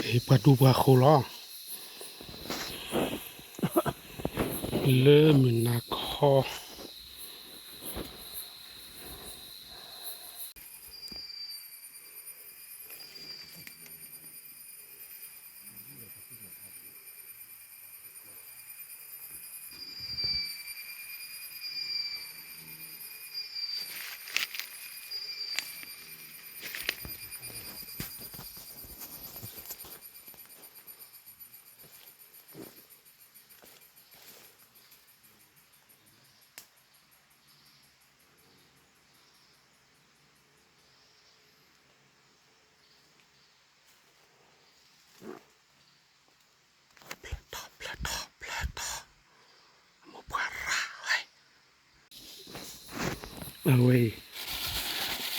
ပှၤဒူပှၤဃိၤလီၤ လၢမုၢ်နၤခီ ဖျၢၣ်ထီၣ် ဖျၢၣ်ထီၣ် ဖျၢၣ်ထီၣ် အမိၢ်ပှၢ်ရၤဝဲ အဝဲအံၤ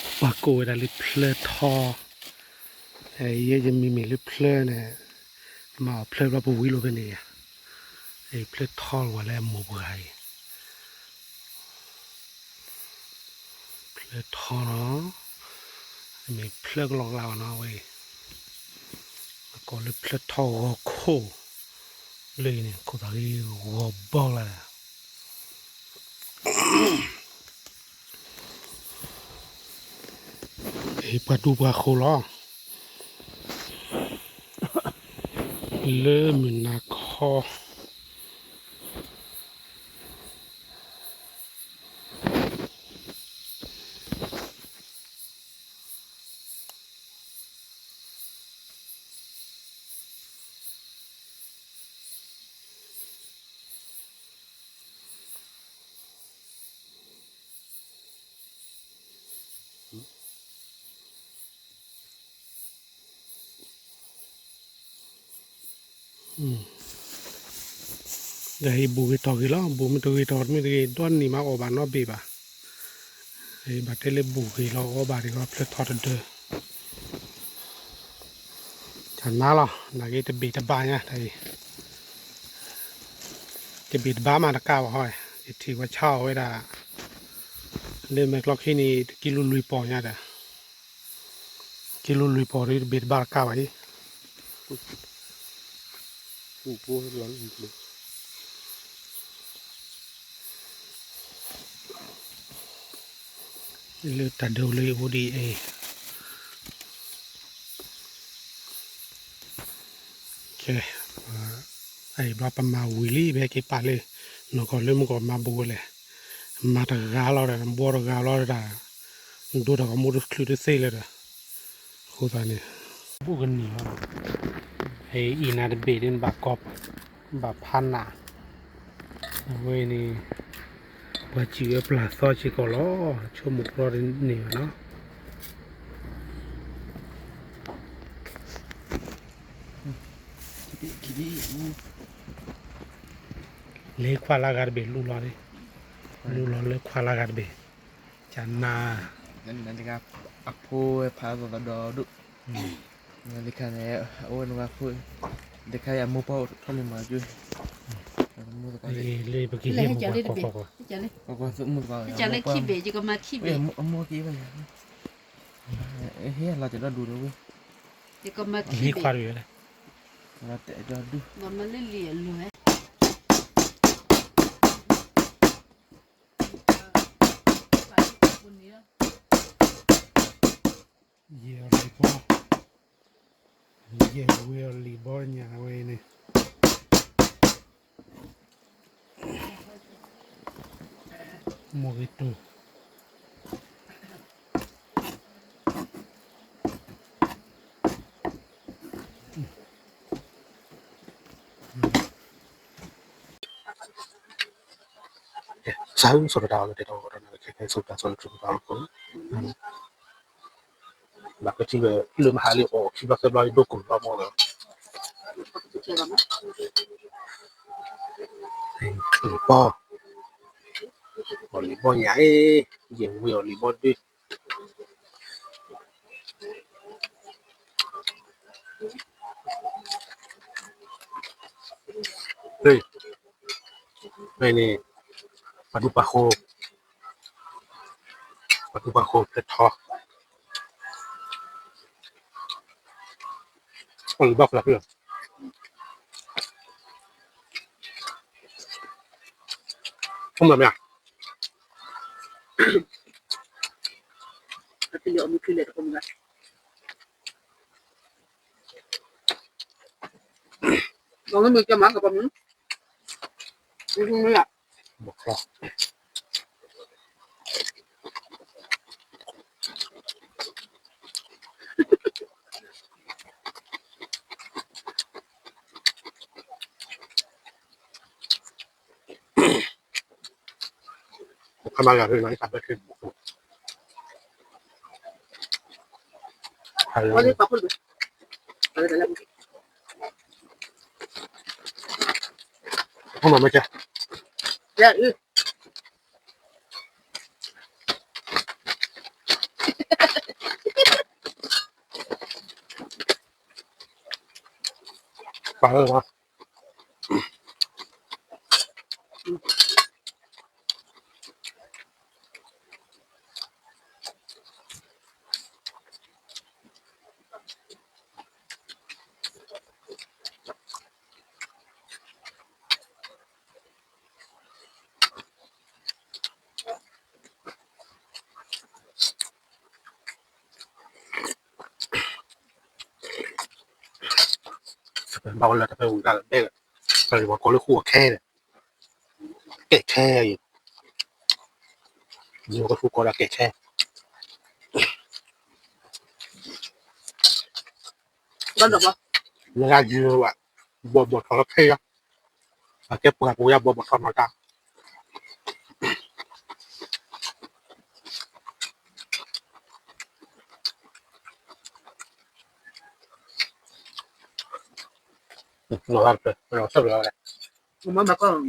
ပှၤကိးဝဲဒၣ်လၢဖျၢၣ်ထီၣ် ယဲယမံၤမံၤလၢဖျၢၣ်န့ၣ် မၤအီၤဖျၢၣ်ဘျီပဝံၤလိာ်ဖဲန့ၣ်ယါ ဖျၢၣ်ထီၣ်ဝဲလၢအမိၢ်ပှၢ်အံၤ ဖျၢၣ်ထီၣ်နီၤ မ့ၢ်ဖျၢၣ်ကလီကလီဘၣ်နီၤ အဝဲအံၤ ကိးလၢဖျၢၣ်ထီၣ်ဂီၤခိၣ် လၢအံၤန့ၣ် ခိၣ်သးဂ့ၤဂီၤဘီလၢ ပှၤဒူပှၤဃိၤလီၤ လၢမုၢ်နၤခီ ဒီးဟံးဘူးဂ့ၤတီၤဂ့ၤလီၤ ဘူးမ့ၢ်တဂ့ၤတီၤမ့ၢ်တဂ့ၤ ဒီနံၤမးအီၣ်ဘၣ်နီတဘ့ၣ်ဘၣ် ဘၣ်တဲလၢဘူးဂ့ၤလီၤအီၣ်ဘၣ်ဒံးဂီၢ်ဖျၢၣ်ထီၣ်တဒၢ တၢ်နါလီၤ နာ်က့တဘ့ၣ်တဘၣ်ညါတၢ်အံၤ တဘ့ၣ်တဘၣ်မးတကးဘၣ်ဟီ ယထံၣ်ဝဲဆါအီၤဝဲဒၣ် လၢမဲာ်ကျီခံန့ၣ် တကံလိၤလွံၢ်ပီၢ်ညါဒီး ကံလိၤလွံၢ်ပီၢ်ဒီးတဘ့ၣ်တဘၣ်တကးဘၣ်အံၤ လၢတၢ်ဒုးလၢယအိၣ်ဒ်အံၤ ကဲ အံၤဘျီပမၤဝံၤလံ ပဟဲက့ၤပာ်လၢ နီၢ်ကီၢ်လၢမုၢ်ကီၢ်မၤဘူးဝဲလဲၣ် မၤတဂၤလီၤဒီး ဘှီတဂၤလီၤဒီး ဒိတၢ်ဂီၤမူတချုးတသ့လၢၤဒီး အဃိသတးန့ၣ် ဘူးကနံၤလီၤ အံၤနၤတဘ့ၣ်ဒ်နဘၣ်ကီ ဘၣ်ဖးနး အဝဲန့ၣ် ပှၤစံၣ်ဝဲပျၢ်သီစ့ၢ်ကီးလီၤ ဆိကမိၣ်ကြီတန့ၢ်ဘၣ်နီၤ လၢခွါလၢဂၤတဘ့ၣ်လူလီၤ လူလီၤလၢခွါလၢဂၤတဘ့ၣ် ကနၤ အဖိဝဲဖးသီသီဒီဒူၣ် လၢခါန့ၣ် အအိၣ်နဝဲဖိ တခါအမိၢ်ပှၢ်ထီၣ်လံမၤကၠူ လၢပကဟ့ၣ်မူကွၢ်ကွၢ်ကွၢ်ကွၢ် ကွၢ်ကွၢ်သုမူတကီၢ် အမိၢ်ခံဘ့ၣ် ယကမၤခံဘ့ၣ် ဟ့ၣ်လီၤတဲာ်ဒီဒူၣ်လီၤဝဲ ယကမၤခံဘ့ၣ် လီၤတဲာ်ဒီဒူၣ် မၤလၢလံာ်အလိၤဟဲ ယဲၢ်လံာ်ဘီ ယဲၢ်ဝံၤအီၤလံာ်ဘီညါဝဲအံၤန့ၣ် မိၢ်ဂ့ၤတူၢ် ဆၢဆိတၢ်အီၤလၢတဲတီကီးတၢ်န့ၣ် ခဲခဲဆိတၢ်ဆိလၢထူကပၤလီၤခိၣ် ဘၣ်ကထံၣ်ဝဲလၢမဟါလံအီၣ်ခံဘျီသၢဘျီဒိၣ်ကိၢ်ဘျီမီၢ် လံာ်ဘီ အီၣ်လံာ်ဘီညါအံၤ ယဲၢ်ဝံၤအီၤလံာ်ဘီဒု ဖဲန့ၣ် ပှၤဒူပှၤဃိ ပှၤဒူပှၤဃိဖျၢၣ်ထီၣ် ဘၣ်ဖျါဖျါ မ့ၢ်မ့ၢ် မ့ၢ်ကမၤကပမုၢ် မ့ၢ် အခါမၤဂၤဖဲန့ၣ် တၢ်ဘၢခဲ မ့ၢ်မ့ၢ် ပှၤလၢ ဘၣ်ဝဲလၢတၢ်ဖဲဝံၤတၢ်လၢဘဲၣ်လၢ ပှၤကိးလၢဃူအခဲန့ၣ် ကဲခဲအံၤ ယကဃူကိးဒၣ်ကဲခဲ လၢယၤယံၤဝဲ ဘီဘီထီၣ်လၢခဲယၤ အကဲပှၤပူၤယၤဘီဘီထီၣ်နီၤတၢ် လီၤဂာ်တဖျၢၣ် လီၤဆၢပျၢၤလီၤဝဲဒၣ် မ့ၢ်မၤကီ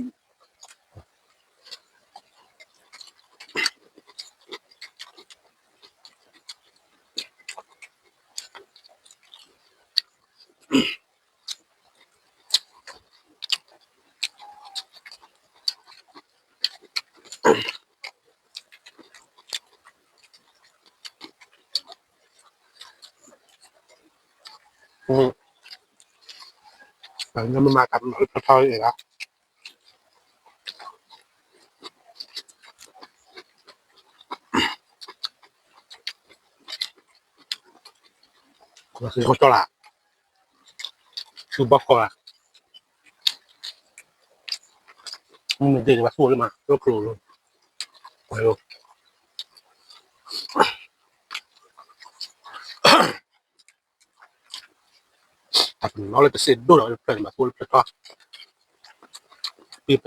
ၢ် နမ့ၢ်မၤတၢ်မၤလၢဖျၢၣ်ထီအံၤလီၤ ကီၢ်လၢ ဆူဘီဃီလၢ မ့ၢ်ဒ်န့ၣ် ဘၣ်သူၣ်လၢမၤ လၢကျိၤလၢ တၢ်ပနီၣ်လၢတစဲးဒိၣ်ဒီးဖျၢၣ်န့ၣ် ဘၣ်သူၣ်လၢဖျၢၣ်ထီ ပံပၢ် ဖျၢ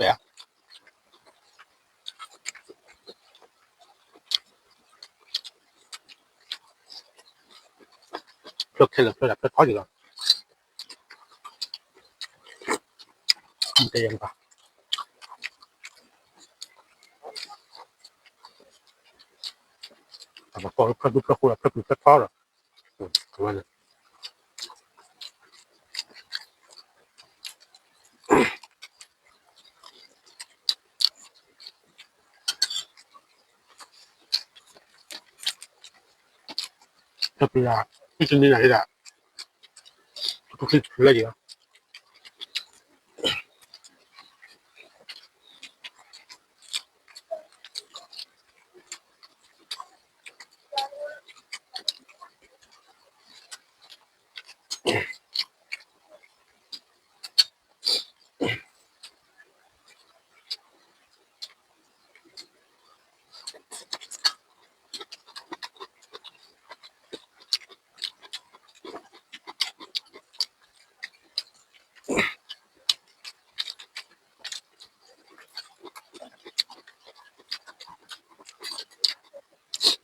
ၣ်ခဲလၢာ်ဖျၢၣ်ဒၣ်ဖျၢၣ်ထီယံၤလီၤ မ့ၢ်တယံၤဘၣ် တၢ်ပကီၢ်လၢဖျၢၣ်ဒိၣ်ဖျၢၣ်ဃိဒီးဖျၢၣ်ပျုၤဖျၢၣ်ထီဒီး ဝဲန့ၣ် ဖျၢၣ်ပျုၤဒၣ် ဟံၣ်တနံၤနၤဒၣ် ထူၣ်ထူၣ်ချံချံလၢယံၤလီၤ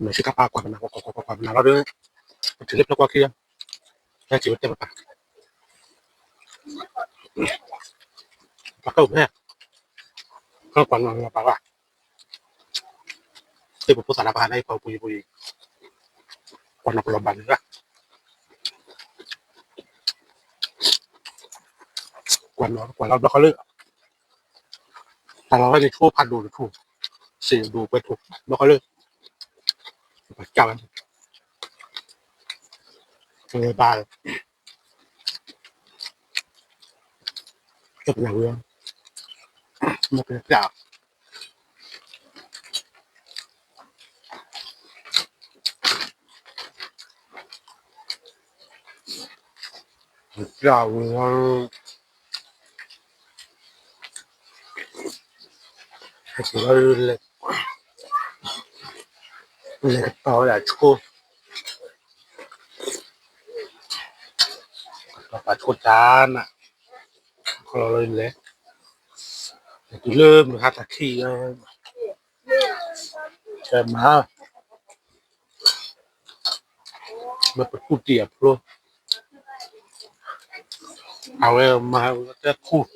မ့ၢ်စ့ၢ်ကီးပာ်ကွၢ်ပနၢ် ကွၢ်ကွၢ်ကွၢ်ကွၢ်ပနၢ်လီၤဒီး ပတုၤလၢဖျၢၣ်ကွၢ်ခံလီၤ ဟဲက့ၤဝဲတဲပပၢ် ပှၤကၢၢ်ဖဲ ကၢၢ်ကွၢ်နီၢ်နီၢ်ပၢ်ဘၣ် သ့ၣ်ပဖိသၣ်လၢပှၤဟးလၢယပှၤပူၤယံၤပူၤယံၤ ကွၢ်နီၢ်ကလီၤဘၣ်န့ၣ်လၢ ကွၢ်နီၢ်ကွၢ်လီၤဘျီဃီလၢ တၢ်လီၤဝဲန့ၣ် ဆိဖးဒိၣ်တထူၣ် စ့ၢ်ဒိၣ်ပှဲၤထူၣ် ဘျီဃီလၢ ပကၢ်ဝဲ ဘၣ် ကဲပနၢ်ဝံၤ, မ့ၢ်ပနၢ်, ပနၢ်ဝံၤ, ဟဲက့ၤလီၤ, လဲၤကတီၤဝဲဒၣ်ဆိ, ကတီၤပာ်ဆိတၢ်နၤ, ခီလီၤလၢလဲၤ, တုၤလၢမုၢ်ဟါတၢ်ခံး, ကဲမၤ မ့ၢ်ပထူၣ်တံၢ်အဖျိ, အဝဲမၤဝဲတဲခူၣ်,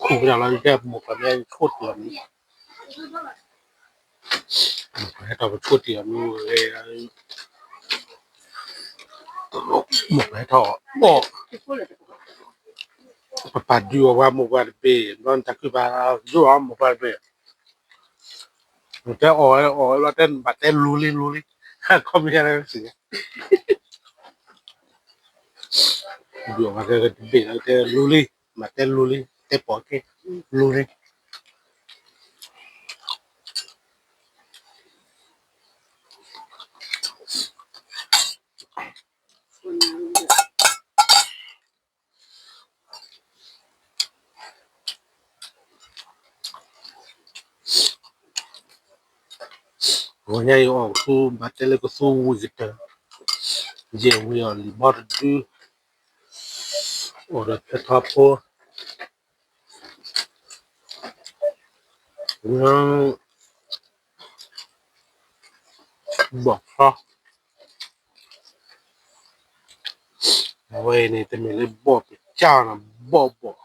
ခူၣ်ဝဲဒၣ်လီၤ တဲမိၢ်ပှၢ်မ့ၢ်ဆိတံၢ်အီၤမ့ၢ်, မိၢ်ပှၢ်ဟဲထီၣ်ပဆိတံၢ်အီၤမ့ၢ်, မိၢ်ပှၢ်ဟဲထီၣ်အီၣ်, ပပာ်ဒုးအီၣ်ပှၤမိၢ်ပှၢ်တဘ့ၣ်, ဘျီနတၢ်ခုပာ်ယိၣ်အီၣ်မိၢ်ပှၢ်တဘ့ၣ် တဲအီၣ်ဝဲအီၣ်ဝဲဘျီတဲဘၣ်တဲလူၤလံလူၤလံ, ခီပညီန့ၣ်စံး, ဒုးအီၣ်ဝဲတဘ့ၣ်လီၤတဲလူၤလံ, ဘၣ်တဲလူၤလံ တဲပိာ်က့ၤ, လူၤလံ. ဂီၤညါအံၤအီၣ်ကသူ ဘၣ်တဲလၢကသူဝံၤကတၢၢ်, ယဲၢ်ဝံၤအီၤလံၤဘီတဒု, အိၣ်ဒီးဖဲထီဖိ, ဘီၣ်ဖီ, အဝဲအံၤန့ၣ် တမ့ၢ်လၢဘီၣ်ပကၢ်နီၤ ဘီၣ်ဘီၣ်,